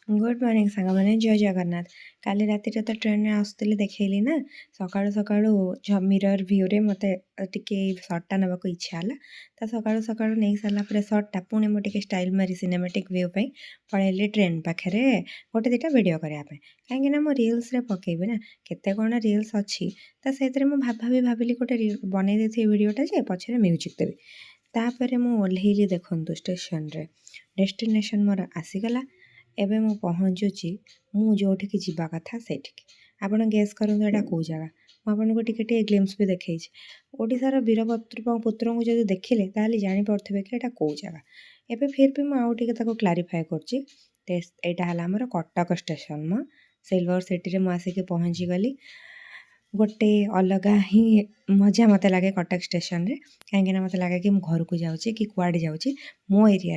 Good morning ସାଙ୍ଗମାନେ, ଜୟ ଜଗନ୍ନାଥ। କାଲି ରାତିରେ ତ ଟ୍ରେନ୍ରେ ଆସୁଥିଲି, ଦେଖେଇଲି ନା। ସକାଳୁ ସକାଳୁ ମିରର୍ ଭ୍ୟୁରେ ମୋତେ ଟିକେ ଏଇ ସଟ୍ଟା ନେବାକୁ ଇଚ୍ଛା ହେଲା। ତ ସକାଳୁ ସକାଳୁ ନେଇ ସାରିଲା ପରେ ସଟ୍ଟା, ପୁଣି ମୁଁ ଟିକେ ଷ୍ଟାଇଲ୍ ମାରି ସିନେମାଟିକ୍ ଭ୍ୟୁ ପାଇଁ ପଳେଇଲି ଟ୍ରେନ୍ ପାଖରେ ଗୋଟେ ଦୁଇଟା ଭିଡ଼ିଓ କରିବା ପାଇଁ, କାହିଁକିନା ମୁଁ ରିଲ୍ସରେ ପକେଇବି ନା। କେତେ କ'ଣ ରିଲ୍ସ ଅଛି, ତ ସେଇଥିରେ ମୁଁ ଭାବି ଭାବି ଭାବିଲି ଗୋଟେ ବନେଇ ଦେଇଥିବି ଭିଡ଼ିଓଟା ଯେ ପଛରେ ମ୍ୟୁଜିକ୍ ଦେବି। ତାପରେ ମୁଁ ଓହ୍ଲେଇଲି। ଦେଖନ୍ତୁ, ଷ୍ଟେସନରେ ଡେଷ୍ଟିନେସନ୍ ମୋର ଆସିଗଲା। ଏବେ ମୁଁ ପହଞ୍ଚୁଛି ମୁଁ ଯେଉଁଠିକି ଯିବା କଥା ସେଇଠିକି। ଆପଣ ଗେସ୍ କରନ୍ତୁ ଏଇଟା କେଉଁ ଜାଗା। ମୁଁ ଆପଣଙ୍କୁ ଟିକେ ଟିକେ ଗ୍ଲିମ୍ସ ବି ଦେଖେଇଛି। ଓଡ଼ିଶାର ବୀରପୁତ୍ର ପୁତ୍ରଙ୍କୁ ଯଦି ଦେଖିଲେ, ତାହେଲେ ଜାଣିପାରୁଥିବେ କି ଏଇଟା କେଉଁ ଜାଗା। ଏବେ ଫିର୍ ବି ମୁଁ ଆଉ ଟିକେ ତାକୁ କ୍ଲାରିଫାଏ କରୁଛି। ଏଇଟା ହେଲା ଆମର କଟକ ଷ୍ଟେସନ। ସିଲଭର ସିଟିରେ ମୁଁ ଆସିକି ପହଞ୍ଚିଗଲି। ଗୋଟେ ଅଲଗା ହିଁ ମଜା ମୋତେ ଲାଗେ କଟକ ଷ୍ଟେସନରେ, କାହିଁକିନା ମୋତେ ଲାଗେ କି ମୁଁ ଘରକୁ ଯାଉଛି କି କୁଆଡ଼େ ଯାଉଛି ମୋ ଏରିଆରେ।